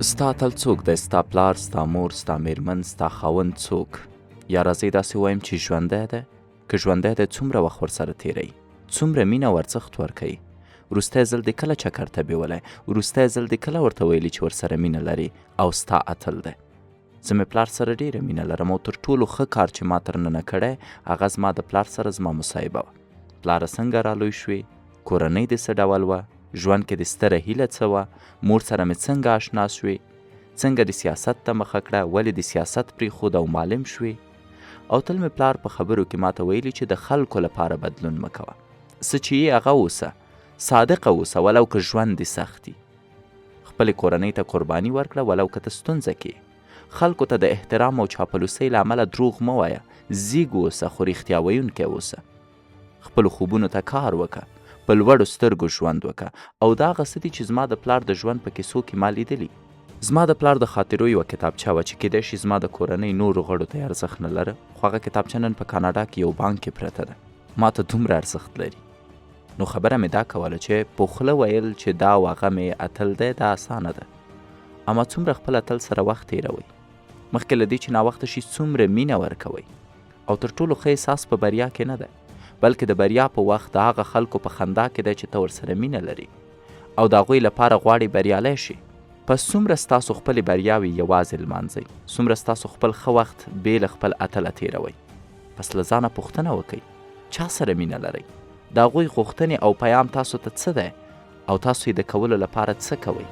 ستا اتل څوک دی؟ ستا پلار، ستا مور، ستا میرمن، ستا خاوند څوک؟ یا راځئ داسې ووایم چې ژوندی دی؟ که ژوندی دی څومره وخت ورسره تیروي؟ څومره مینه او ارزښت ورکوي؟ وروستی ځل دې کله چکر ته بیولی؟ وروستی ځل دې کله ورته ویلي چې ورسره مینه لرې او ستا اتل دی؟ زه مې پلار سره ډیره مینه لرم او تر ټولو ښه کار چې ما تر ننه کړی هغه زما د پلار سره زما مصاحبه وه. پلاره څنګه را لوی شوې؟ کورنۍ دې څه ډول وه؟ ژوند کې دې ستره هیله څه وه؟ مور سره مې څنګه آشنا شوې؟ څنګه دې سیاست ته مخه کړه؟ ولې دې سیاست پرېښود او معلم شوې؟ او تل مې پلار په خبرو کې ماته ویلي چې د خلکو لپاره بدلون مه کوه، څه چې یې هغه اوسه، صادقه اوسه ولو که ژوند دې سخت وي. خپلې کورنۍ ته قرباني ورکړه ولو که ته ستونزه کې یې. خلکو ته د احترام او چاپلوسۍ له امله دروغ مه وایه، ځیږ اوسه خو رښتیا ویونکی اوسه. خپلو خوبونو ته کار وکه، په لوړو سترګو ژوند وکه او دا هغه څه دي چې زما د پلار د ژوند په کیسو کې ما لیدلي. زما د پلار د خاطرو یوه کتابچه وه چې کیدای شي زما د کورنۍ نورو غړو ته یې ارزښت نه لره، خو هغه کتابچه نن په کاناډا کې یو بانک کې پرته ده، ما ته دومره ارزښت لري. نو خبره مې دا کوله چې په خوله ویل چې دا او هغه مې اتل دی دا اسانه ده، اما څومره خپل اتل سره وخت تیروئ؟ مخکې له دې چې ناوخته شي څومره مینه ورکوئ؟ او تر ټولو ښه احساس په بریا کې نه دی، بلکې د بریا په وخت د هغه خلکو په خندا کې دی چې ته ورسره مینه لرې او د هغوی لپاره غواړې بریالی شې. پس څومره ستاسو خپلې بریاوې یوازې لمانځئ، څومره ستاسو خپل ښه وخت بې له خپل اتله تېروئ. پس له ځانه پوښتنه وکړئ، چا سره مینه لرئ؟ د هغوی غوښتنې او پیام تاسو ته څه دی او تاسو یې د کولو لپاره څه کوئ؟